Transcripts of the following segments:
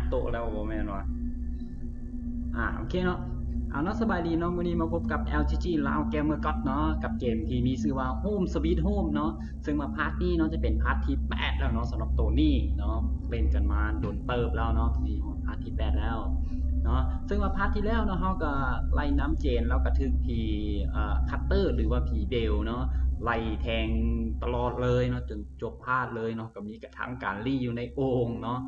ໂຕະແລ້ວບໍ່ແມ່ນຫວາ? ອາ ໂອເຄເນາະ. ເອົາເນາະ ສະບາຍດີເນາະ, ມື້ນີ້ມາພົບກັບ ແອລຈີຈີ ລາວ Gamer God ເນາະ, ກັບເກມທີ່ມີຊື່ວ່າ Home Sweet Home ເນາະ, ເຊິ່ງວ່າພາດນີ້ເນາະ ຈະເປັນພາດທີແປດແລ້ວເນາະ ສຳລັບໂຕນີ້ເນາະ, ເຫຼັ້ນກັນມາດົນເຕີບແລ້ວເນາະ, ນີ້ຮອດພາດທີແປດແລ້ວເນາະ. ເຊິ່ງວ່າພາດທີ່ແລ້ວເນາະ ເຮົາກໍໄລ່ນຳເຈນ ແລ້ວກໍຖືກຜີ ເອີ ຄັດເຕີ ຫຼືວ່າຜີເບວເນາະ ໄລ່ແທງຕະຫຼອດເລີຍເນາະ ຈົນ ຈົບພາດເລີຍເນາະ, ກໍມີກະທັງການລີ້ຢູ່ໃນໂອ່ງເນາະ.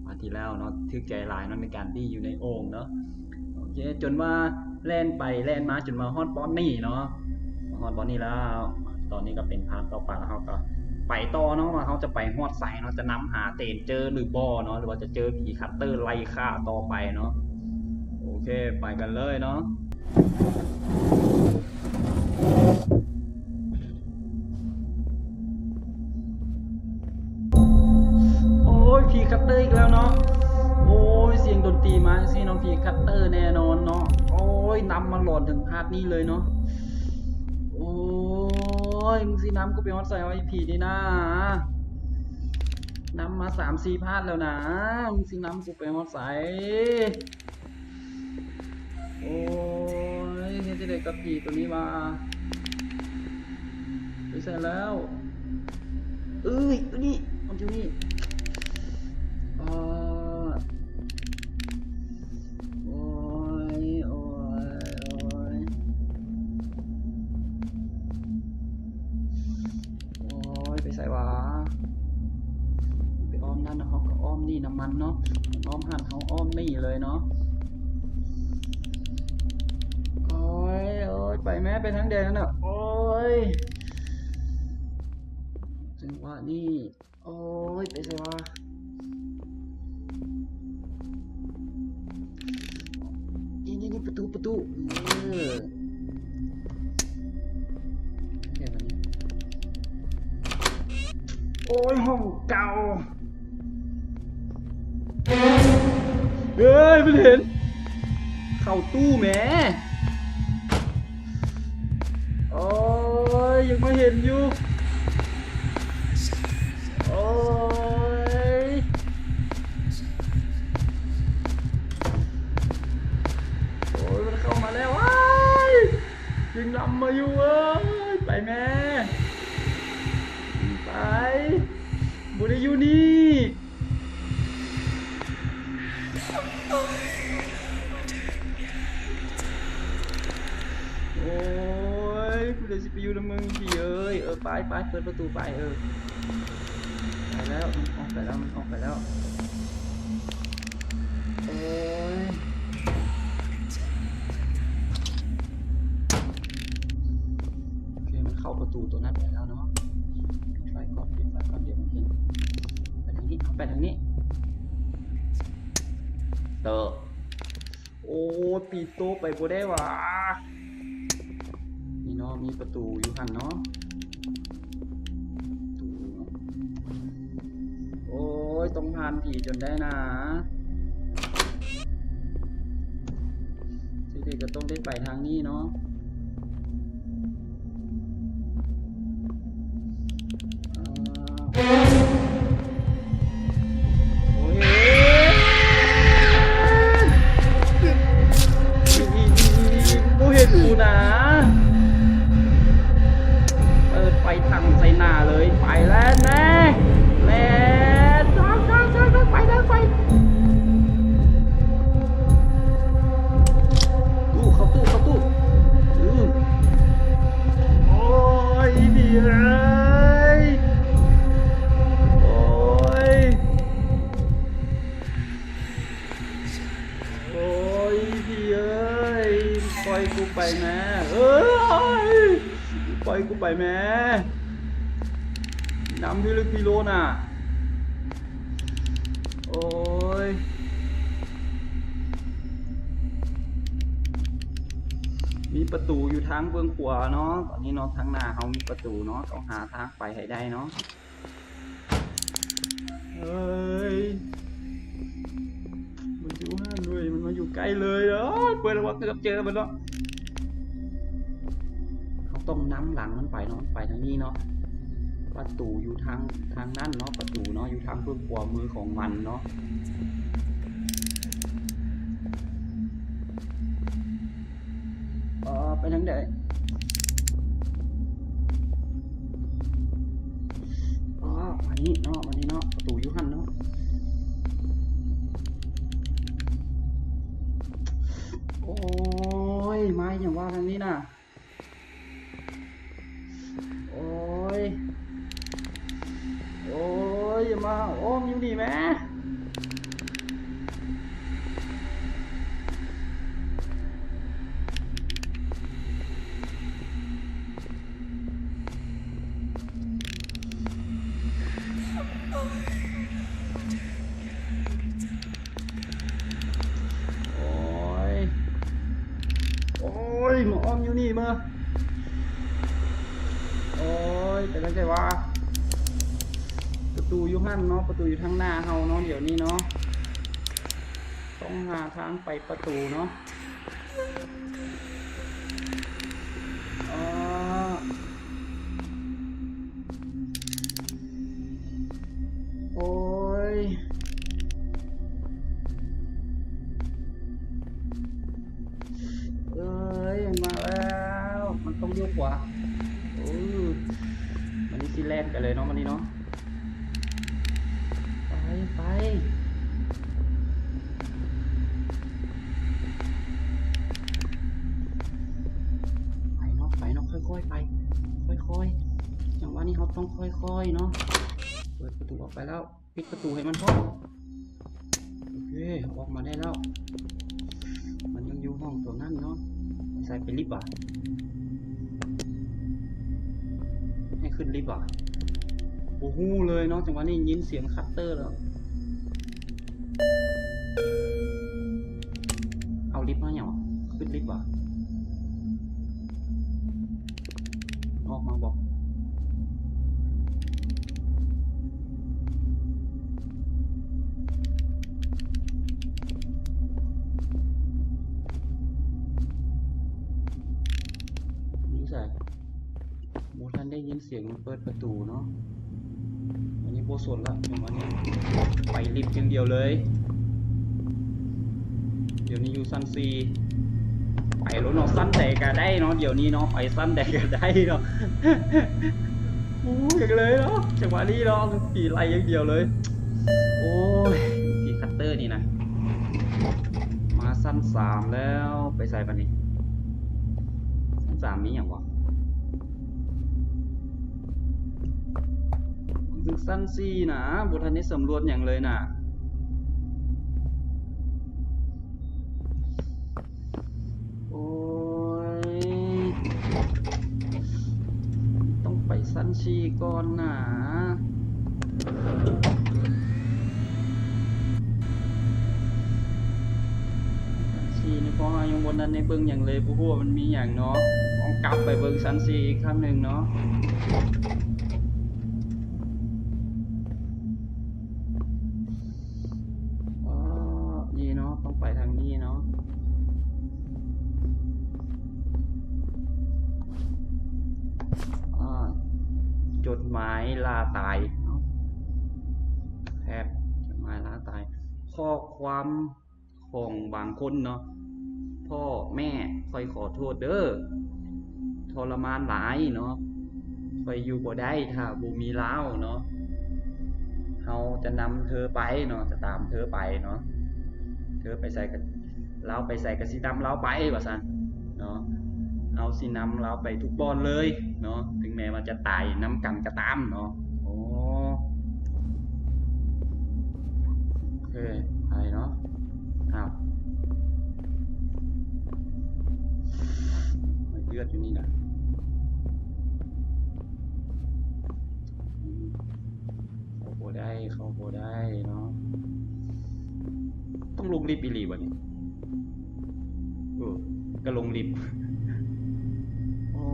ພາດທີ່ແລ້ວເນາະ ຖືກໃຈຫຼາຍເນາະ ໃນການລີ້ຢູ່ໃນໂອ່ງເນາະ. ໂອເຄ ຈົນວ່າແລ່ນໄປແລ່ນມາ ຈົນມາຮອດບ່ອນນີ້ເນາະ, ມາຮອດບ່ອນນີ້ແລ້ວ. ຕອນນີ້ກໍເປັນພາດຕໍ່ໄປ ແລ້ວເຮົາກໍໄປຕໍ່ເນາະ ວ່າເຮົາຈະໄປຮອດໃສເນາະ, ຈະນຳຫາເຕນເຈີຫຼືບໍ່ເນາະ ຫຼືວ່າຈະເຈີຜີຄັດເຕີໄລ່ຂ້າຕໍ່ໄປເນາະ. ໂອເຄ ໄປກັນເລີຍເນາະ. ໂອ້ຍ ຜີຄັດເຕີອີກແລ້ວເນາະ. ໂອ້ຍ ສຽງດົນຕີມາຈັ່ງຊີ້ເນາະ ຜີຄັດເຕີແນ່ນອນເນາະ. ໂອ້ຍ ນຳມາຫຼອນເຖິງພາດນີ້ເລີຍເນາະ. ໂອ້ຍ ມຶງຊິນຳກູໄປຮອດໃສວະ ອີ່ຜີນີ້ນາ? ນຳມາສາມສີ່ພາດແລ້ວນາ, ມຶງຊິນຳກູໄປຮອດໃສ? ໂອ້ຍ ເຮັດຈັ່ງໃດກັບຜີໂຕນີ້ວະ? ໄປໃສແລ້ວ? ເອີຍ ຢູ່ນີ້ ມັນຢູ່ນີ້. ເອີ ໂອ້ຍ ໂອ້ຍ ໂອ້ຍ. ໂອ້ຍ ໄປໃສຫວາ? ໄປອ້ອມນັ້ນ ເຮົາກໍອ້ອມນີ້ນຳມັນເນາະ, ມັນອ້ອມຫັ້ນ ເຮົາອ້ອມນີ້ເລີຍເນາະ. ໂອ້ຍ ໂອ້ຍ ໄປແມ້ ໄປທາງໃດນັ້ນນະ? ໂອ້ຍ ຈັງຫວະນີ້ ໂອ້ຍ ໄປໃສຫວາ? ນີ້ ນີ້ ນີ້ ປະຕູ ປະຕູ ເອີ ໂອ້ຍ ຫ້ອງເກົ່າ. ເອີຍ ມັນເຫັນ ເຂົ້າຕູ້ແໝ. ໂອ້ຍ ຍັງມາເຫັນຢູ່. ໂອ້ຍ ໂອ້ຍ ມັນເຂົ້າມາແລ້ວ. ວ້າຍ ຍັງນຳມາຢູ່ເວີ້ຍ. ໄປແມ້ ໄປ ບໍ່ໄດ້ຢູ່ນີ້. ໂອ້ຍ ຜູ້ໃດຊິໄປຢູ່ນຳມຶງ ຜີເອີຍ. ເອີ ໄປ ໄປ ເປີດປະຕູໄປ. ເອີ ໄປແລ້ວ ມັນອອກໄປແລ້ວ ມັນອອກໄປແລ້ວ. ໂອ້ຍ ໂອເຄ ມັນເຂົ້າປະຕູໂຕນັ້ນໄປແລ້ວເນາະ. ປິດໄຟກ່ອນ ປິດໄຟກ່ອນ ດຽວມັນເຫັນ. ໄປທາງນີ້ ໄປທາງນີ້ ເຕີ. ໂອ້ຍ ປີໂຕໄປບໍ່ໄດ້ຫວາ. ນີ້ເນາະ ມີປະຕູຢູ່ຫັ້ນເນາະ. ໂອ້ຍ ຕ້ອງຜ່ານຜີຈົນໄດ້ນາ. ຊິໄດ້ ກໍຕ້ອງໄດ້ໄປທາງນີ້ເນາະ. ອ່າ ໂອ້ຍ ບໍ່ເຫັນກູນາ. ເປີດໄຟທັງໃສ່ໜ້າເລີຍ. ໄປແລ້ວນະ ແລ່ນ ໄປ ໄປ ໄປ ໄປ. ຕູ້ ເຂົ້າຕູ້ ເຂົ້າຕູ້. ອື ໂອ້ຍ ອີ່ຜີເອີຍ. ໂອ້ຍ ໂອ້ຍ ອີ່ຜີເອີຍ ປ່ອຍກູໄປແມ້. ເອີຍ ປ່ອຍກູໄປແມ້. ນຳພິລຶກພິໂລນະ. ໂອ້ຍ ມີປະຕູຢູ່ທາງເບື້ອງຂວາເນາະ. ຕອນນີ້ເນາະ ທາງໜ້າເຮົາມີປະຕູເນາະ, ຕ້ອງຫາທາງໄປໃຫ້ໄດ້ເນາະ. ເອີຍ ມັນຢູ່ຫັ້ນເວີຍ ມັນມາຢູ່ໃກ້ເລີຍ. ໂອ້ຍ ເປີດວ່າເກືອບເຈີມັນເນາະ. ເຮົາຕ້ອງນຳຫຼັງມັນໄປເນາະ, ໄປທາງນີ້ເນາະ. ປະຕູຢູ່ທາງ ທາງນັ້ນເນາະ, ປະຕູເນາະ ຢູ່ທາງເບື້ອງຂວາມືຂອງມັນເນາະ. ຍັງໄດ້ ອໍ ມານີ້ເນາະ ມານີ້ເນາະ ປະຕູຢູ່ຫັ້ນເນາະ. ໂອ້ຍ ມາຫຍັງວະທາງນີ້ນະ. ໂອ້ຍ ໂອ້ຍ ຢ່າມາອ້ອມຢູ່ນີ້ແມ. ໂອ້ຍ ໂອ້ຍ ມາອ້ອມຢູ່ນີ້ເມີ. ໂອ້ຍ ເປັນຈັ່ງໃດວະ. ປະຕູຢູ່ຫັ້ນເນາະ ປະຕູຢູ່ທາງໜ້າເຮົາເນາະ ດຽວນີ້ເນາະ. ຕ້ອງຫາທາງໄປປະຕູເນາະ. ອາ ໂອ້ຍ ເອີຍ ມາແລ້ວ ມັນຕ້ອງລ້ຽວຂວາ. ໂອ້ ມັນນີ້ຊິແລ່ນໄປເລີຍເນາະ ມັນນີ້ເນາະ. ໄປ ໄປ ໄປເນາະ ໄປເນາະ ຄ່ອຍໆ ໄປ ຄ່ອຍໆ. ຈັງຫວະນີ້ເຮົາຕ້ອງຄ່ອຍໆ ເນາະ. ເປີດປະຕູອອກໄປແລ້ວ ປິດປະຕູໃຫ້ມັນພ້ອມ. ໂອເຄ ອອກມາໄດ້ແລ້ວ. ມັນຍັງຢູ່ຫ້ອງຕົວນັ້ນເນາະ. ໃສ່ໄປລິບຫວາ? ໃຫ້ຂຶ້ນລິບຫວາ? ບໍ່ຮູ້ເລີຍເນາະ. ຈັງຫວະນີ້ຍິນສຽງຄັດເຕີແລ້ວ. ເອົາລິບມາຫຍັງຫວາ? ຂຶ້ນລິບຫວາ? ອອກມາບໍ່? ຢູ່ໃສ? ບໍ່ທັນໄດ້ຍິນສຽງມັນເປີດປະຕູເນາະ. ອັນນີ້ບໍ່ສົນລະ ຈັງຫວະນີ້ໄປລິບຢ່າງດຽວເລີຍ. ດຽວນີ້ຢູ່ຊັ້ນສີ່ ໄປໂລດເນາະ. ຊັ້ນໃດກະໄດ້ເນາະ ດຽວນີ້ເນາະ ໄປຊັ້ນໃດກະໄດ້ເນາະ. ໂອ້ຍ ຢາກເລີຍເນາະ ຈັງຫວະນີ້ເນາະ ຂີ່ໄລ່ຢ່າງດຽວເລີຍ. ໂອ້ຍ ຂີ່ຄັດເຕີນີ້ນະ. ມາຊັ້ນສາມແລ້ວ ໄປໃສບາດນີ້? ຊັ້ນສາມມີຫຍັງຫວາ? ຄືຊັ້ນສີ່ນະ ບໍ່ທັນໄດ້ສຳຫຼວດຫຍັງເລີຍນະ. ໂອ້ຍ ຕ້ອງໄປຊັ້ນສີ່ກ່ອນນະ. ຊັ້ນສີ່ນີ້ ເພາະເຮົາຍັງບໍ່ທັນໄດ້ເບິ່ງຫຍັງເລີຍ ບໍ່ຮູ້ວ່າມັນມີຫຍັງເນາະ. ຕ້ອງກັບໄປເບິ່ງຊັ້ນສີ່ອີກຄັ້ງໜຶ່ງເນາະ. ອໍ ນີ້ເນາະ ຕ້ອງໄປທາງນີ້ເນາະ. ອາ ຈົດໝາຍລ່າຕາຍເນາະ ແທັບ ຈົດໝາຍລ່າຕາຍ. ຂໍ້ຄວາມຂອງບາງຄົນເນາະ. ພໍ່ແມ່ ຂ້ອຍຂໍໂທດເດີ້ ທໍລະມານຫຼາຍເນາະ. ຂ້ອຍຢູ່ບໍ່ໄດ້ຖ້າບໍ່ມີລາວເນາະ. ເຮົາຈະນຳເທີໄປເນາະ ຈະຕາມເທີໄປເນາະ. ເທີໄປໃສກະ ລາວໄປໃສກະຊິນຳລາວໄປວ່າຊັ້ນເນາະ. ເຮົາຊິນຳລາວໄປທຸກບ່ອນເລີຍເນາະ ເຖິງແມ້ວ່າຈະຕາຍນຳກັນກະຕາມເນາະ. ໂອ້ ໂອເຄ ໄປເນາະ. ອ້າວ ເລືອດຢູ່ນີ້ນະ. ເຂົ້າບໍ່ໄດ້ ເຂົ້າບໍ່ໄດ້ເນາະ. ຕ້ອງລົງລິບອີ່ຫຼີບໍ່ນີ້? ເອີ ກະລົງລິບ. ໂອ້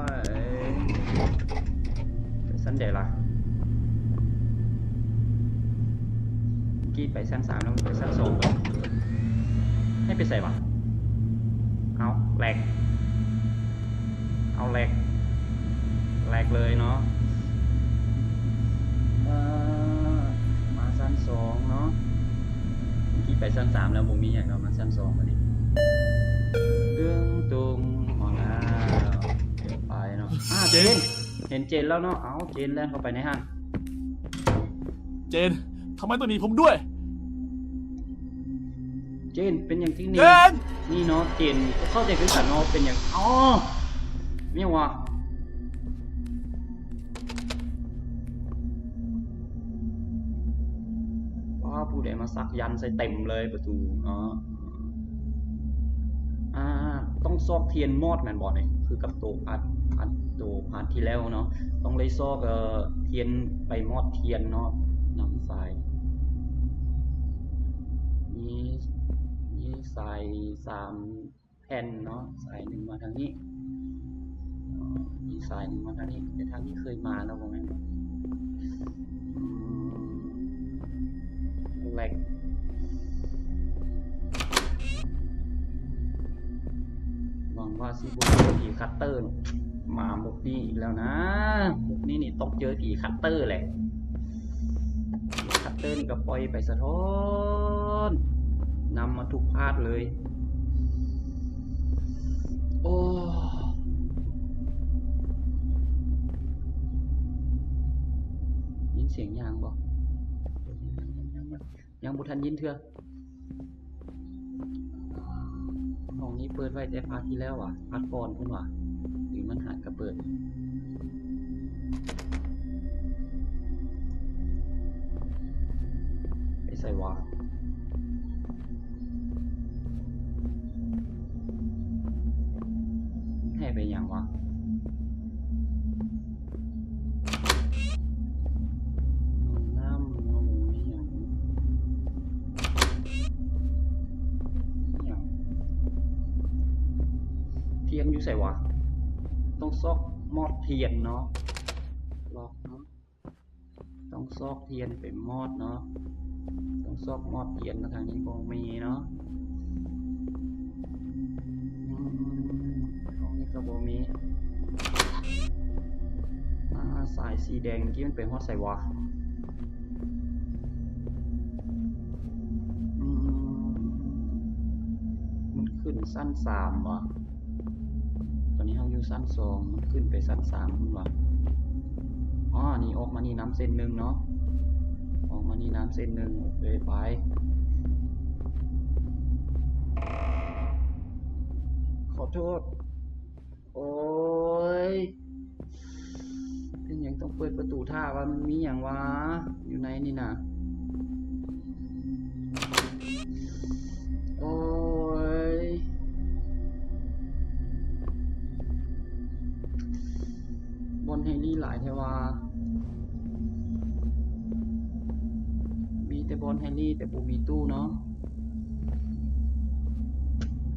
ຍ ໄປຊັ້ນໃດລະ? ເມື່ອກີ້ໄປຊັ້ນສາມແລ້ວ ໄປຊັ້ນສອງເບິ່ງ. ໃຫ້ໄປໃສຫວາ? ເອົ້າ ແລັກ. ເອົາ ແລັກ ແລັກເລີຍເນາະ. ເອີ ມາຊັ້ນສອງເນາະ. ເມື່ອກີ້ໄປຊັ້ນສາມແລ້ວ ບໍ່ມີຫຍັງເນາະ. ມາຊັ້ນສອງບາດນີ້. ຕຶງຕຸງ ໂອລາ ເຈນ ເຫັນເຈນແລ້ວເນາະ. ເອົາ ເຈນແລ່ນເຂົ້າໄປໃນຫັ້ນ. ເຈນ ທຳໄມຕ້ອງໜີຜົມດ້ວຍ? ເຈນ ເປັນຫຍັງຈຶ່ງໜີ? ເຈນ ນີ້ເນາະ ເຈນ ເຂົ້າໃຈຄືກັນເນາະ ເປັນຫຍັງ? ອໍ ແມ່ນຫຍັງວະ? ວ້າ ຜູ້ໃດມາສັກຢັນໃສ່ເຕັມເລີຍປະຕູເນາະ. ອ່າ ຕ້ອງຊອກທຽນມອດແມ່ນບໍ່ນີ້? ຄືກັບໂຕພາດ ພາດ ໂຕພາດທີ່ແລ້ວເນາະ ຕ້ອງໄດ້ຊອກ ເອີ ທຽນ ໄປມອດທຽນເນາະ. ນຳສາຍ ມີ ມີສາຍສາມ ແຜ່ນເນາະ ສາຍໜຶ່ງມາທາງນີ້ ອີກສາຍໜຶ່ງມາທາງນີ້ ແຕ່ທາງນີ້ເຄີຍມາແລ້ວບໍ່ແມ່ນບໍ່? ອືມ ແລັກ ຫວັງວ່າຊິບໍ່ເຈີຜີຄັດເຕີ. ມາມຸກນີ້ອີກແລ້ວນະ ມຸກນີ້ນີ້ຕ້ອງເຈີຜີຄັດເຕີແຫຼະ. ຄັດເຕີນີ້ກໍປ່ອຍໄປສະທ້ອນ ນຳມາທຸກພາກເລີຍ. ໂອ້ ຍິນສຽງຍ່າງບໍ່? ຍັງບໍ່ທັນຍິນເທື່ອ. ຫ້ອງນີ້ເປີດໄວ້ແຕ່ພາກທີ່ແລ້ວຫວາ? ພາກກ່ອນພຸ້ນຫວາ? ຫຼືມັນຫາກະເປີດ? ໄປໃສຫວາ? ແຫ່ໄປຫຍັງຫວາ? ນ້ຳ ເອົາອີຫຍັງ ອີຫຍັງ ທຽນຢູ່ໃສຫວາ? ຕ້ອງຊອກມອດທຽນເນາະ ລັອກເນາະ ຕ້ອງຊອກທຽນໄປມອດເນາະ ຕ້ອງຊອກມອດທຽນ ທາງນີ້ບໍ່ມີເນາະ. ອືມ ຫ້ອງນີ້ກໍບໍ່ມີ. ອ່າ ສາຍສີແດງເມື່ອກີ້ມັນໄປຮອດໃສຫວາ? ອືມ ມັນຂຶ້ນຊັ້ນສາມຫວາ? ຕອນນີ້ເຮົາຢູ່ຊັ້ນສອງ ມັນຂຶ້ນໄປຊັ້ນສາມພຸ້ນຫວາ? ອໍ ນີ້ອອກມານີ້ນຳເສັ້ນໜຶ່ງເນາະ ອອກມານີ້ນຳເສັ້ນໜຶ່ງ. ໂອເຄ ໄປ. ຂໍໂທດ. ໂອ້ຍ ເປັນຫຍັງຕ້ອງເປີດປະຕູຖ້າວ່າມັນມີຫຍັງຫວາ ຢູ່ໃນນີ້ນະ? ໂອ້ຍ ບ່ອນແຮງລີ້ຫຼາຍແທ້ຫວາ? ມີແຕ່ບ່ອນແຮງລີ້ ແຕ່ບໍ່ມີຕູ້ເນາະ.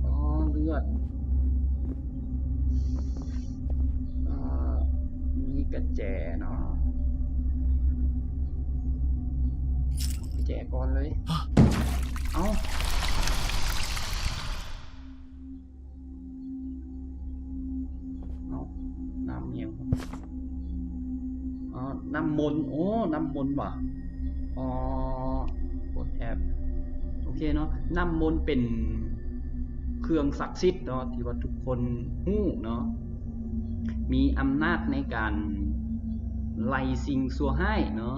ອໍ ເລືອດ ອ່າ ມີກະແຈເນາະ ກະແຈກ່ອນເລີຍ. ເອົ້າ ເອົ້າ ນ້ຳຫຍັງ? ອໍ ນ້ຳມົນ ໂອ້ ນ້ຳມົນຫວາ? ອໍ ກົດແອັບ ໂອເຄເນາະ. ນ້ຳມົນເປັນເຄື່ອງສັກສິດເນາະ ທີ່ວ່າທຸກຄົນຮູ້ເນາະ ມີອຳນາດໃນການໄລ່ສິ່ງຊົ່ວຮ້າຍເນາະ.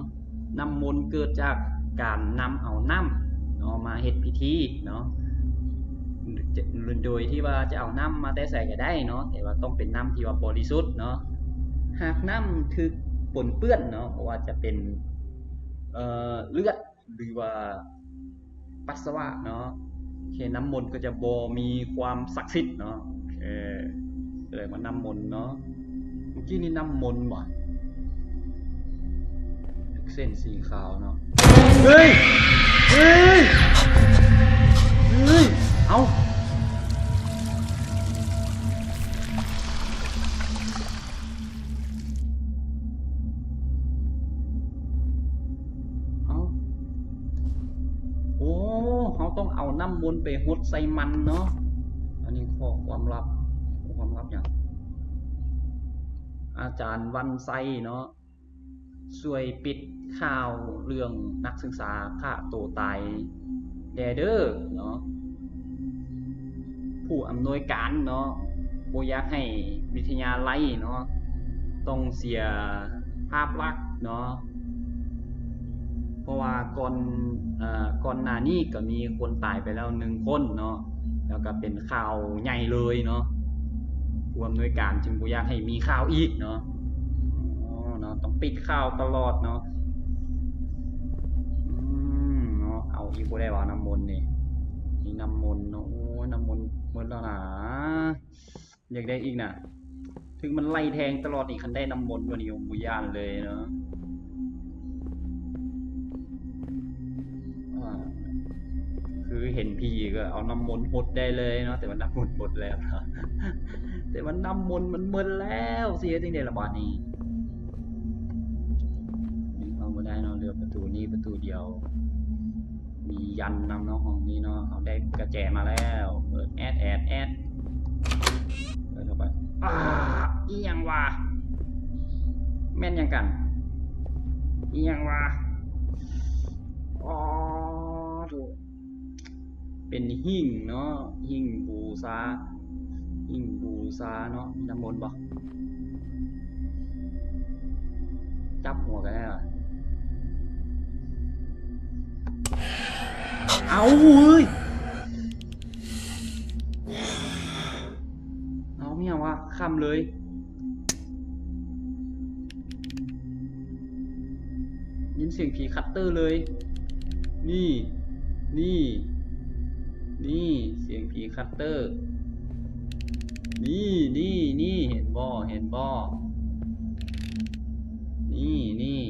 ນ້ຳມົນເກີດຈາກການນຳເອົານ້ຳເນາະ ມາເຮັດພິທີເນາະ ໂດຍທີ່ວ່າຈະເອົານ້ຳມາແຕ່ໃສກໍໄດ້ເນາະ ແຕ່ວ່າຕ້ອງເປັນນ້ຳທີ່ວ່າບໍລິສຸດເນາະ. ຫາກນ້ຳຖືກປົນເປື້ອນເນາະ ບໍ່ວ່າຈະເປັນ ເອີ ເລືອດ ຫຼືວ່າປັດສະວະເນາະ ໂອເຄ ນ້ຳມົນກໍຈະບໍ່ມີຄວາມສັກສິດເນາະ ໂອເຄ ສະແດງວ່ານ້ຳມົນເນາະ. ເມື່ອກີ້ນີ້ນ້ຳມົນຫວາ? ເສັ້ນສີຂາວເນາະ. ເຮີ້ຍ ເຮີ້ຍ ເຮີ້ຍ ເອົ້າ ເອົ້າ ໂອ້ ເຮົາຕ້ອງເອົານ້ຳມົນໄປຫົດໃສ່ມັນເນາະ. ອັນນີ້ຂໍ້ຄວາມລັບ ຂໍ້ຄວາມລັບຫຍັງ? ອາຈານວັນໄຊເນາະ ຊ່ວຍປິດຂ່າວເລື່ອງນັກສຶກສາຂ້າໂຕຕາຍແດ່ເດີເນາະ. ຜູ້ອຳນວຍການເນາະ ບໍ່ຢາກໃຫ້ວິທະຍາໄລເນາະ ຕ້ອງເສຍພາບລັກເນາະ ເພາະວ່າກ່ອນ ເອີ ກ່ອນໜ້ານີ້ກໍມີຄົນຕາຍໄປແລ້ວໜຶ່ງຄົນເນາະ ແລ້ວກໍເປັນຂ່າວໃຫຍ່ເລີຍເນາະ ຜູ້ອຳນວຍການຈຶ່ງບໍ່ຢາກໃຫ້ມີຂ່າວອີກເນາະ ເນາະ ຕ້ອງປິດຂ່າວຕະຫຼອດເນາະ ອືມ ເນາະ ເອົາອີກບໍ່ໄດ້ວ່ານ້ຳມົນນີ້ ນີ້ນ້ຳມົນເນາະ ໂອ້ຍ ນ້ຳມົນໝົດແລ້ວນະ ຢາກໄດ້ອີກນະ ເຖິງມັນໄລ່ແທງຕະຫຼອດນີ້ ຄັນໄດ້ນ້ຳມົນກວ່ານີ້ ໂອ້ ບໍ່ຢ້ານເລີຍເນາະ ອາ ຄືເຫັນຜີກໍເອົານ້ຳມົນຫົດໄດ້ເລີຍເນາະ ແຕ່ວ່ານ້ຳມົນໝົດແລ້ວເນາະ ແຕ່ວ່ານ້ຳມົນມັນໝົດແລ້ວ ຊິເຮັດຈັ່ງໃດລະບາດນີ້ ເຂົ້າບໍ່ໄດ້ເນາະ ເຫຼືອປະຕູນີ້ປະຕູດຽວ. ມີຢັນນຳເນາະ ຫ້ອງນີ້ເນາະ ເຮົາໄດ້ກະແຈມາແລ້ວ ເປີດແອດ ແອດ ແອດ ເປີດເຂົ້າໄປ ອາ ອີ່ຫຍັງວະ ແມ່ນຫຍັງກັນ ອີ່ຫຍັງວະ ອໍ ໂທ້ ເປັນຫິ້ງເນາະ ຫິ້ງບູຊາ ຫິ້ງບູຊາເນາະ ມີນ້ຳມົນບໍ່? ຈັບຫົວກັນແລ້ວ ເອົາເຮີ້ຍ ເອົາ ມີຫຍັງວະ ຄ່ຳເລີຍ ຍິນສຽງຜີຄັດເຕີເລີຍ ນີ້ ນີ້ ນີ້ ສຽງຜີຄັດເຕີ ນີ້ ນີ້ ນີ້ ເຫັນບໍ່ ເຫັນບໍ່ ນີ້ ນີ້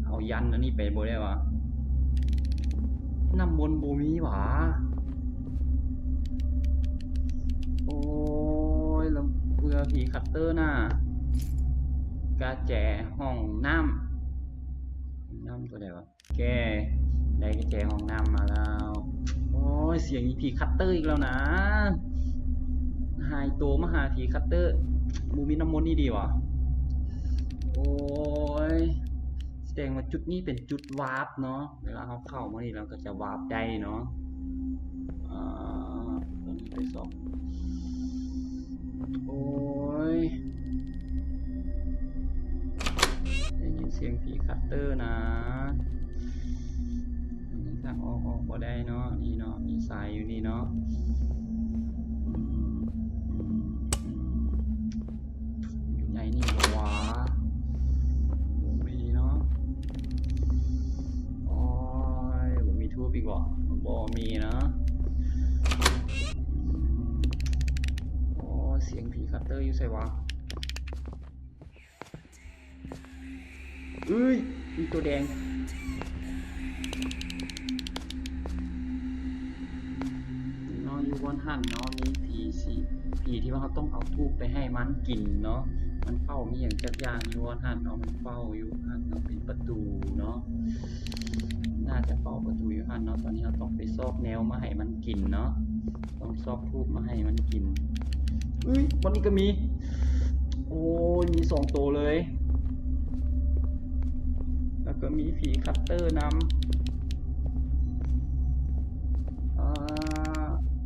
ເອົາຢັນອັນນີ້ໄປບໍ່ໄດ້ຫວາ? ນ້ຳມົນບໍ່ມີຫວາ? ໂອ້ຍ ລຳເບື່ອຜີຄັດເຕີນະ ກະແຈຫ້ອງນ້ຳ ນ້ຳຕົວໃດຫວາ? ແກ ໄດ້ກະແຈຫ້ອງນ້ຳມາແລ້ວ ໂອ້ຍ ສຽງອີ່ຜີຄັດເຕີອີກແລ້ວນະ ຫາຍໂຕມາຫາຜີຄັດເຕີ ບໍ່ມີນ້ຳມົນນີ້ດີຫວາ? ໂອ້ຍ ສະແດງວ່າຈຸດນີ້ເປັນຈຸດວາບເນາະ ເວລາເຮົາເຂົ້າມານີ້ ເຮົາກໍຈະວາບໄດ້ເນາະ ອາ ຕົວນີ້ໄປສອງ ໂອ້ຍ ໄດ້ຍິນສຽງຜີຄັດເຕີນະ ທາງອອກ ອອກບໍ່ໄດ້ເນາະ ນີ້ເນາະ ມີສາຍຢູ່ນີ້ເນາະ ອືມ ອືມ ອືມ ຢູ່ໃນນີ້ບໍ່ຫວາ? ບໍ່ມີເນາະ ໂອ້ຍ ບໍ່ມີທູບອີກບໍ່? ບໍ່ມີເນາະ ອືມ ໂອ້ ສຽງຜີຄັດເຕີຢູ່ໃສຫວາ? ເອີຍ ມີຕົວແດງ ເນາະ ຢູ່ບ່ອນຫັ້ນເນາະ ມີຜີສີ ຜີທີ່ວ່າເຮົາຕ້ອງເອົາທູບໄປໃຫ້ມັນກິນເນາະ ມັນເຝົ້າມີຫຍັງຈັກຢ່າງຢູ່ບ່ອນຫັ້ນເນາະ ມັນເຝົ້າຢູ່ຫັ້ນເນາະ ເປັນປະຕູເນາະ ໜ້າຈະເຝົ້າປະຕູຢູ່ຫັ້ນເນາະ ຕອນນີ້ເຮົາຕ້ອງໄປຊອກແນວມາໃຫ້ມັນກິນເນາະ ຕ້ອງຊອກທູບມາໃຫ້ມັນກິນ ເອີຍ ບ່ອນນີ້ກໍມີ ໂອ້ຍ ມີສອງໂຕເລີຍ ແລ້ວກໍມີຜີຄັດເຕີນຳ ອາ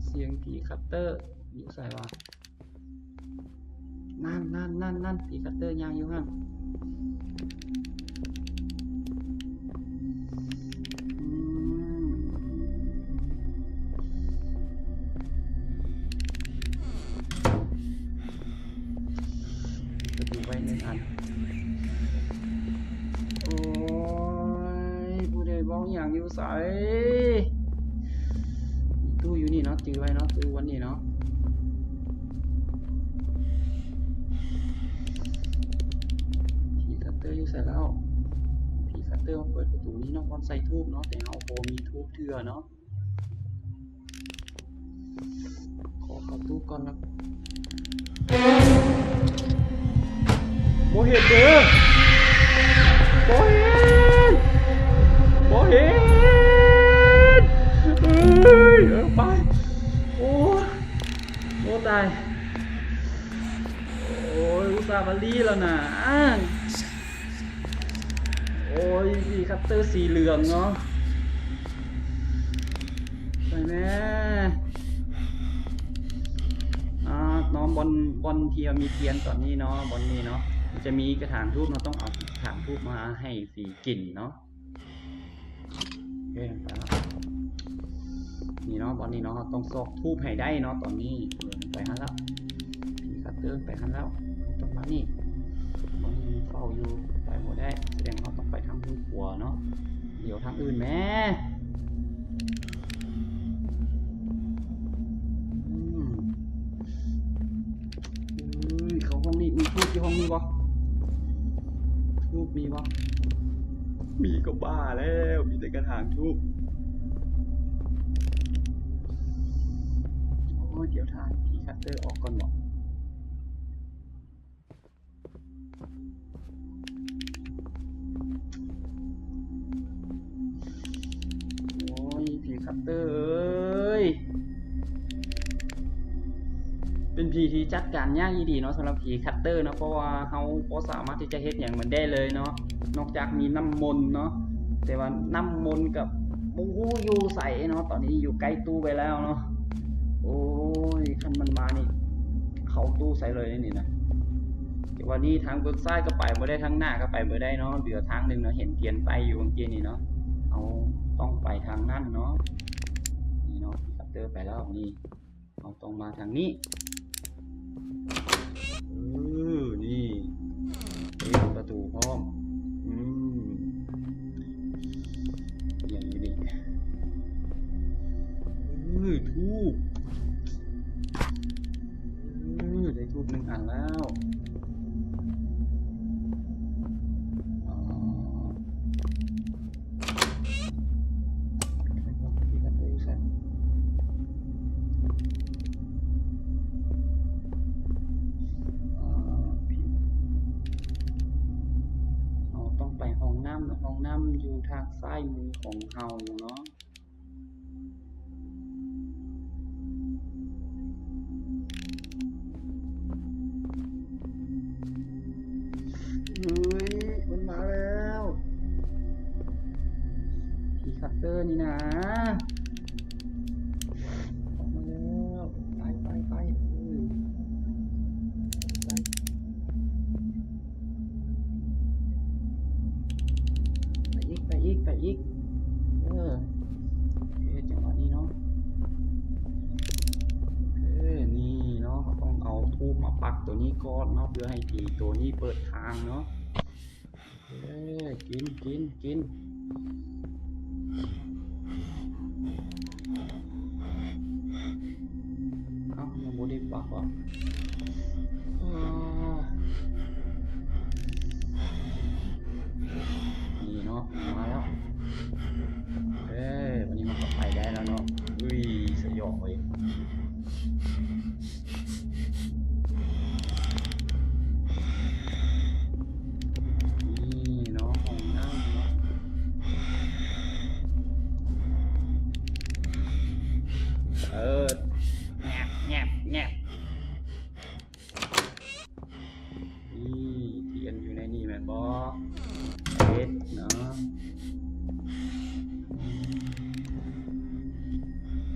ສຽງຜີຄັດເຕີຢູ່ໃສຫວາ? ນັ້ນໆໆໆ ຜີຄັດເຕີຍ່າງຢູ່ຫັ້ນ ອືມ ປະຕູໄວ້ໜຶ່ງອັນ ໂອ້ຍ ຜູ້ໃດເວົ້າຫຍັງຢູ່ໃສ? ຕູ້ຢູ່ນີ້ເນາະ ຈື່ໄວ້ເນາະ ຕູ້ວັນນີ້ເນາະ. ຜີຄັດເຕີຢູ່ໃສແລ້ວ? ຜີຄັດເຕີມາເປີດປະຕູນີ້ເນາະ ບ່ອນໃສ່ທູບເນາະ ແຕ່ເຮົາບໍ່ມີທູບເທື່ອເນາະ. ຂໍເຂົ້າຕູ້ກ່ອນນະ. ບໍ່ເຫັນເດີ ບໍ່ເຫັນ ບໍ່ເຫັນ ເອີຍ ເອີ ໄປ ໂອ້ ໂອ້ ຕາຍ ໂອ້ຍ ອຸດສ່າມາລີ້ແລ້ວນະ. ໂອ້ຍ ພີຄັດເຕີສີເຫຼືອງເນາະ ໄປແດ່. ອ່າ ເນາະ ບ່ອນ ບ່ອນທີ່ມີທຽນຕອນນີ້ເນາະ ບ່ອນນີ້ເນາະ ຈະມີກະຖາງທູບເນາະ, ຕ້ອງເອົາກະຖາງທູບມາໃຫ້ຜີກິນເນາະ. ໂອເຄ ໄປລະ ນີ້ເນາະ, ບ່ອນນີ້ເນາະ, ເຮົາຕ້ອງຊອກທູບໃຫ້ໄດ້ເນາະ. ຕອນນີ້ໄປຫັ້ນແລ້ວ, ຜີຄັດເຕີໄປຫັ້ນແລ້ວ, ຕ້ອງມານີ້, ບ່ອນນີ້ມີເຝົ້າຢູ່, ໄປບໍ່ໄດ້, ສະແດງເຮົາຕ້ອງໄປທາງຂວາເນາະ. ດຽວທາງອື່ນແມ້. ອືມ ເອີຍ ເຂົ້າຫ້ອງນີ້. ມີທູບຢູ່ຫ້ອງນີ້ບໍ່? ທູບມີບໍ່? ມີກໍບ້າແລ້ວ, ມີແຕ່ກະຖາງທູບ. ໂອ້ຍ ດຽວຖ້າຜີຄັດເຕີອອກກ່ອນເນາະ. ໂອ້ຍ ຜີຄັດເຕີເອີຍ, ເປັນຜີທີ່ຈັດການຍາກອີ່ຫຼີເນາະ ສຳລັບຜີຄັດເຕີເນາະ, ເພາະວ່າເຮົາບໍ່ສາມາດທີ່ຈະເຮັດຫຍັງມັນໄດ້ເລີຍເນາະ, ນອກຈາກມີນ້ຳມົນເນາະ, ແຕ່ວ່ານ້ຳມົນກໍບໍ່ຮູ້ຢູ່ໃສເນາະ. ຕອນນີ້ຢູ່ໃກ້ຕູ້ໄປແລ້ວເນາະ. ໂອ້ຍ ຄັນມັນມານີ້ ເຂົ້າຕູ້ໃສ່ເລີຍນີ້ນະ. ແຕ່ວ່ານີ້ທາງເບື້ອງຊ້າຍກໍໄປບໍ່ໄດ້, ທາງໜ້າກໍໄປບໍ່ໄດ້ເນາະ. ເຫຼືອທາງໜຶ່ງເນາະ, ເຫັນທຽນໄຟຢູ່ເມື່ອກີ້ນີ້ເນາະ, ເຮົາຕ້ອງໄປທາງນັ້ນເນາະ. ນີ້ເນາະ, ຄັດເຕີໄປແລ້ວ. ນີ້ເຮົາຕ້ອງມາທາງນີ້. ເອີ ນີ້ ເປີດປະຕູພ້ອມ. ອືມ ຫຍັງຢູ່ນີ້? ເອີ ທູບ. ເອີ ໄດ້ທູບໜຶ່ງອັນແລ້ວ. ອໍ ເຮົາຕ້ອງໄປຫ້ອງນ້ຳເນາະ, ຫ້ອງນ້ຳຢູ່ທາງຊ້າຍມືຂອງເຮົາເນາະ. ເຮີ້ຍ ມັນມາແລ້ວ ຜີຄັດເຕີນີ້ນາ ອອກມາແລ້ວ. ໄປ ໄປ ໄປ ເອີ ໄປ. ໄປອີກ ໄປອີກ ໄປອີກ. ເອີ ເຮັດຈັງຫວະນີ້ເນາະ. ເອີ ນີ້ເນາະ, ເຮົາຕ້ອງເອົາທູບມາປັກໂຕນີ້ກ່ອນເນາະ ເພື່ອໃຫ້ຜີໂຕນີ້ເປີດທາງເນາະ. ເອີ ກິນ ກິນ ກິນ. ເອົ້າ ຍັງບໍ່ໄດ້ປັກຫວາ? ເອີ ນີ້ເນາະ ມາແລ້ວ. ເອີ ບາດນີ້ມັນກໍໄປໄດ້ແລ້ວເນາະ. ອຸ້ຍ ສະຫຍອງເວີຍ. ນີ້ເນາະ ຫ້ອງນ້ຳເນາະ. ເອີ ແງບ ແງບ ແງບ. ນີ້ ທຽນຢູ່ໃນນີ້ແມ່ນບໍ່? ເຮັດເນາະ.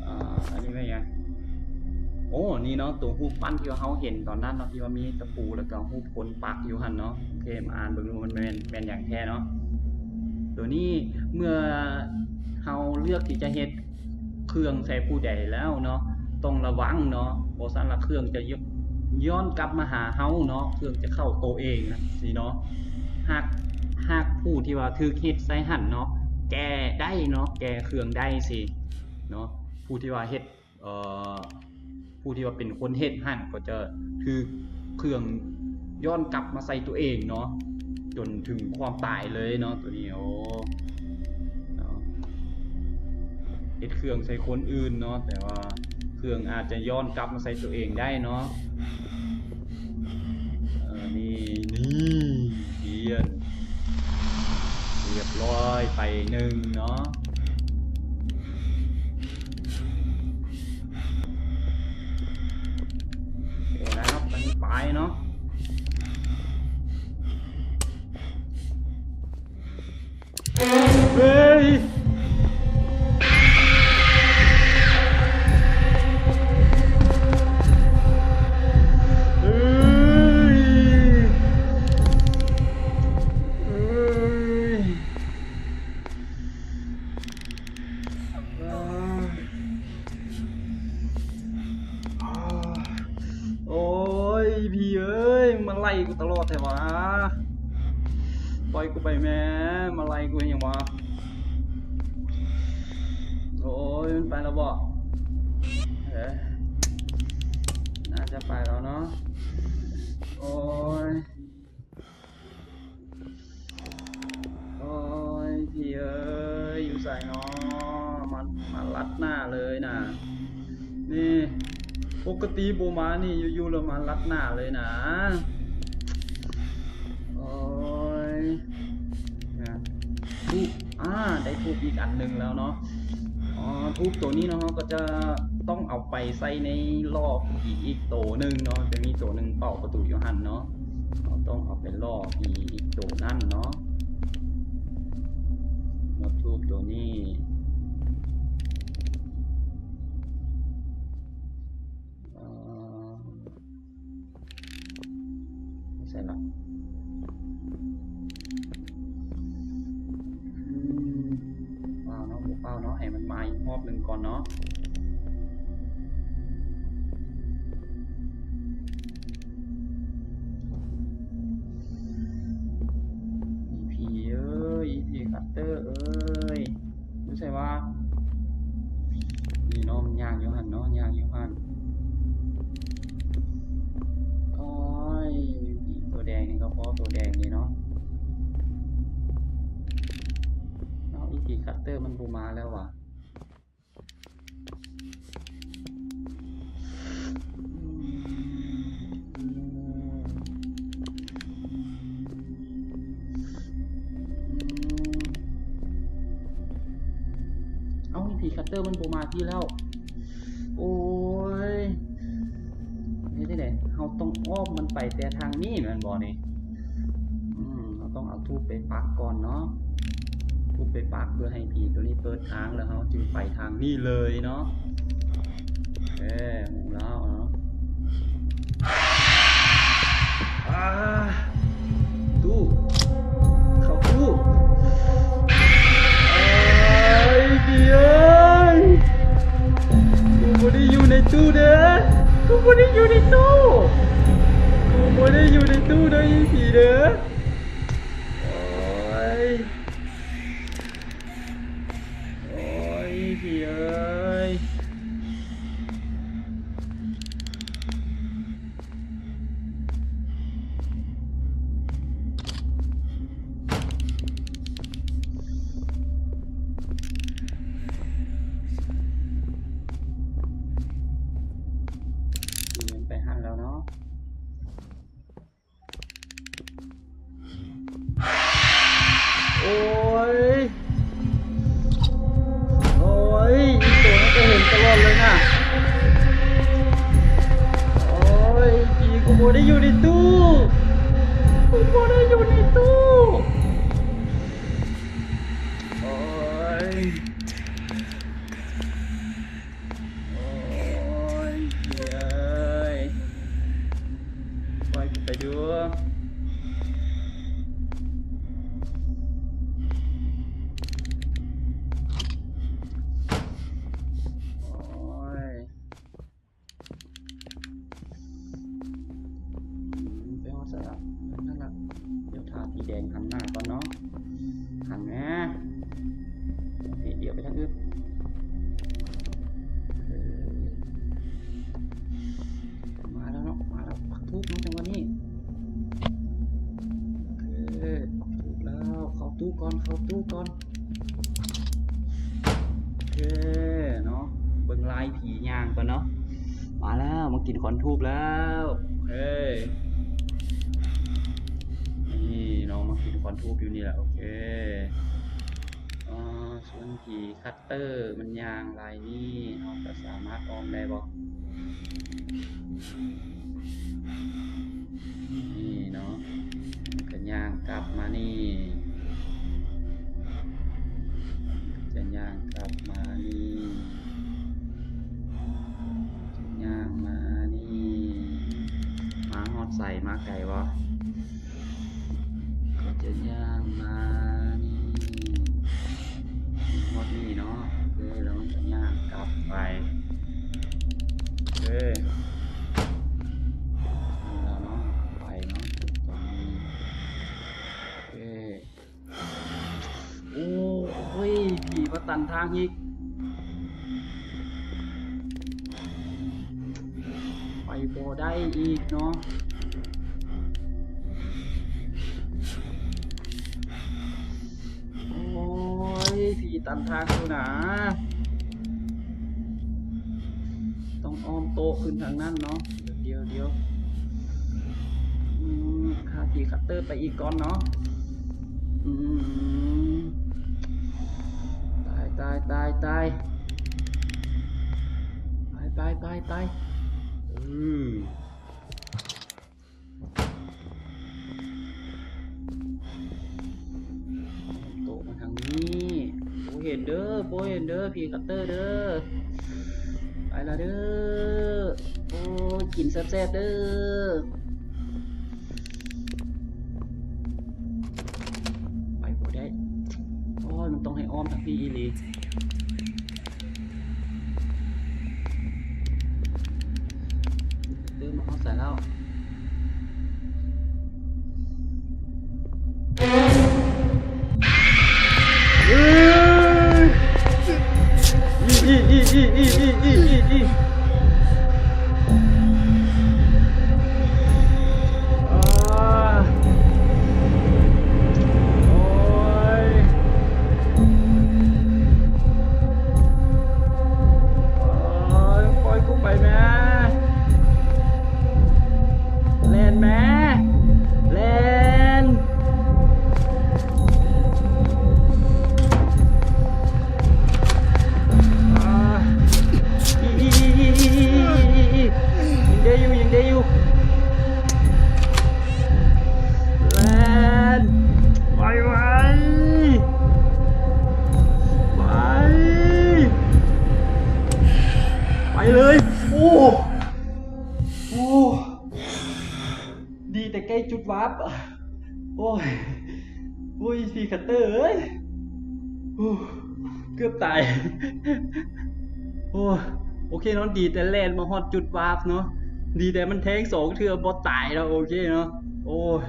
ອ່າ ອັນນີ້ແມ່ນຫຍັງ? ໂອ້ ນີ້ເນາະ ໂຕຮູບປັ້ນທີ່ວ່າເຮົາເຫັນຕອນນັ້ນເນາະ ທີ່ວ່າມີຕະປູ ແລ້ວກໍຮູບຄົນປັກຢູ່ຫັ້ນເນາະ. ໂອເຄ ມາອ່ານເບິ່ງດູ ມັນແມ່ນ ແມ່ນຫຍັງແທ້ເນາະ. ໂຕນີ້ເມື່ອເຮົາເລືອກທີ່ຈະເຮັດ ເຄື່ອງໃສ່ຜູ້ໃດແລ້ວເນາະ ຕ້ອງລະວັງເນາະ, ບໍ່ຊັ້ນລະເຄື່ອງຈະ ຍ້ອນກັບມາຫາເຮົາເນາະ, ເຄື່ອງຈະເຂົ້າໂຕເອງນະ ຊີ້ເນາະ. ຫາກ ຫາກຜູ້ທີ່ວ່າຖືກເຮັດໃສ່ຫັ້ນເນາະ ແກ້ໄດ້ເນາະ, ແກ້ເຄື່ອງໄດ້ຊີ້ເນາະ. ຜູ້ທີ່ວ່າເຮັດ ເອີ ຜູ້ທີ່ວ່າເປັນຄົນເຮັດຫັ້ນກໍຈະຖືກເຄື່ອງຍ້ອນກັບມາໃສ່ຕົວເອງເນາະ ຈົນເຖິງຄວາມຕາຍເລີຍເນາະ ໂຕນີ້. ໂອ້ ເນາະ ເຮັດເຄື່ອງໃສ່ຄົນອື່ນເນາະ ແຕ່ວ່າເຄື່ອງອາດຈະຍ້ອນກັບມາໃສ່ຕົວເອງໄດ້ເນາະ. ເອີ ນີ້ ນີ້ ທຽນ ຮຽບຮ້ອຍໄປໜຶ່ງເນາະ. ໂອເຄແລ້ວ ອັນນີ້ໄປເນາະ. ເຮີ້ຍ ເຮີ້ຍ. กูตลอดแท้วะ ปล่อยกูไปแม่ มาไล่กูเฮ็ดหยังวะ โอ๊ย มันไปแล้วบ่ เอ๊ะ น่าจะไปแล้วเนาะ โอ๊ย โอ๊ย พี่เอ้ย อยู่ไสน้อ มา มาลัดหน้าเลยนะ นี่ ปกติบ่มานี่ อยู่ๆ แล้วมาลัดหน้าเลยนะ โอ๊ย นะ ธูป อ่า ได้ธูปอีกอันหนึ่งแล้วเนาะ อ๋อ ธูปตัวนี้เนาะ เราก็จะต้องเอาไปใส่ในล่อผีอีกตัวหนึ่งเนาะ จะมีตัวหนึ่งเป่าประตูอยู่หั่นเนาะ เราต้องเอาไปล่อผีอีกตัวนั่นเนาะ แล้วธูปตัวนี้ เอ่อ ใส่ละ อืม ว้าวเนาะ บ่ฟ้าวเนาะ ให้มันมาอีกรอบหนึ่งก่อนเนาะ อีผีเอ้ย อีผีคัตเตอร์เอ้ย อยู่ไสวะ นี่เนาะ มันย่างอยู่หั่นเนาะ ย่างอยู่หั่น โอ๊ย ตัวแดงนี่ก็พอ ตัวแดงนี่เนาะ เอ้า อีผีคัตเตอร์มันบ่มาแล้ววะ เอ้า ผีคัตเตอร์มันบ่มาพี้แล้ว โอ๊ย เฮ็ดจั่งใด เฮาต้องอ้อมมันไปแต่ทางนี้แม่นบ่นี่ อืม เฮาต้องเอาธูปไปปักก่อนเนาะ ธูปไปปักเพื่อให้ผีตัวนี้เปิดทาง แล้วเฮาจึงไปทางนี้เลยเนาะ เอ้ ฮู้แล้วเนาะ อ่า ตู้ เข้าตู้ เอ้ย เดี๋ยว กูบ่ได้อยู่ในตู้เด้อ กูบ่ได้อยู่ในตู้ กูบ่ได้อยู่ในตู้เด้อ อีผีเด้อ โอ๊ย โอ๊ย พี่เอ้ย ผีมันไปหั่นแล้วเนาะ โอ๊ย โอ๊ย อีโตนั่นก็เห็นตลอดเลยน่ะ โอ๊ย ผี กูบ่ได้อยู่ในตู้ กูบ่ได้อยู่ในตู้ โอ๊ย โอ๊ย เอ้ย ปล่อยกูไปดู โอ๊ย ไปฮอดไสละ นั่นล่ะ เดี๋ยวถ้าสีแดงหันหน้าก่อนเนาะ หันแหม นี่ เดี๋ยวไปทางอื่น เออ มาแล้วเนาะ มาแล้ว ปักธูปเนาะ จังหวะนี้ โอเค ปักธูปแล้ว เข้าตู้ก่อน เข้าตู้ก่อน โอเคเนาะ เบิ่งลายผีย่างก่อนเนาะ มาแล้ว มากินควันธูปแล้ว โอเค นี่เนาะ มากินควันธูปอยู่นี่แหละ โอเค อ่า ส่วนผีคัตเตอร์มันย่างลายนี้ เฮาก็สามารถอ้อมได้บ่ นี่เนาะ มันก็ย่างกลับมานี่ จะย่างกลับมานี่ จะย่างมานี่ มาฮอดไส มาไกลบ่ ก็จะย่างมานี่ ฮอดนี่เนาะ โอเค แล้วมันก็ย่างกลับไป โอเค แล้วเนาะ ไปเนาะ ຕັນທາງອີກ ໄປບໍ່ໄດ້ອີກເນາະ. ໂອ້ຍ ຜີຕັນທາງຢູ່ນາ. ຕ້ອງອ້ອມໂຕະຂຶ້ນທາງນັ້ນເນາະ. ດຽວ ດຽວ ອືມ ຫາທີ່ຄັດເຕີໄປອີກກ່ອນເນາະ. ອືມ ຕາຍ ຕາຍ ຕາຍ ຕາຍ. ໄປ ໄປ ໄປ ໄປ. ອືມ ໂຕະມາທາງນີ້. ບໍ່ເຫັນເດີ ບໍ່ເຫັນເດີ ຜີຄັດເຕີເດີ. ໄປລະເດີ. ໂອ້ຍ ກິນແຊບໆເດີ. ໄປບໍ່ໄດ້. ໂອ້ຍ ມັນຕ້ອງໃຫ້ອ້ອມທາງພີ້ອີ່ຫຼີ. ເດີນມາຮອດໃສແລ້ວ? ໂອ້ຍ ໂອ້ຍ ປ່ອຍກູໄປແມ້. ແລ່ນແມ້ ແລ່ນ. ອ່າ ອີ ອີ ອີ ຍັງໄດ້ຢູ່ ຍັງໄດ້ຢູ່. ແລ່ນ ໄວໆ ໄປ ໄປເລີຍ. ໂອ້ ໂອ້ ດີແຕ່ໃກ້ຈຸດວາບ. ໂອ້ຍ ໂອ້ຍ ພີຄັດເຕີເອີຍ ໂອ້ ເກືອບຕາຍ. ໂອ້ ໂອເຄເນາະ ດີແຕ່ແລ່ນມາຮອດຈຸດວາບເນາະ. ດີແຕ່ມັນແທງສອງເທື່ອບໍ່ຕາຍເນາະ. ໂອເຄເນາະ ໂອ້ຍ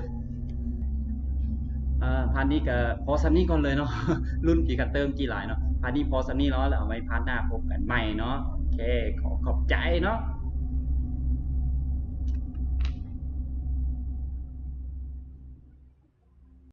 ອ່າ ພາດນີ້ກະພໍສ່ຳນີ້ກ່ອນເລີຍເນາະ. ລຸ້ນພີຄັດເຕີກີ້ຫຼາຍເນາະ. ພາດນີ້ພໍສ່ຳນີ້ເນາະ ແລ້ວເອົາໄວ້ພາດໜ້າພົບກັນໃໝ່ເນາະ. ໂອເຄ ຂໍຂອບໃຈເນາະ.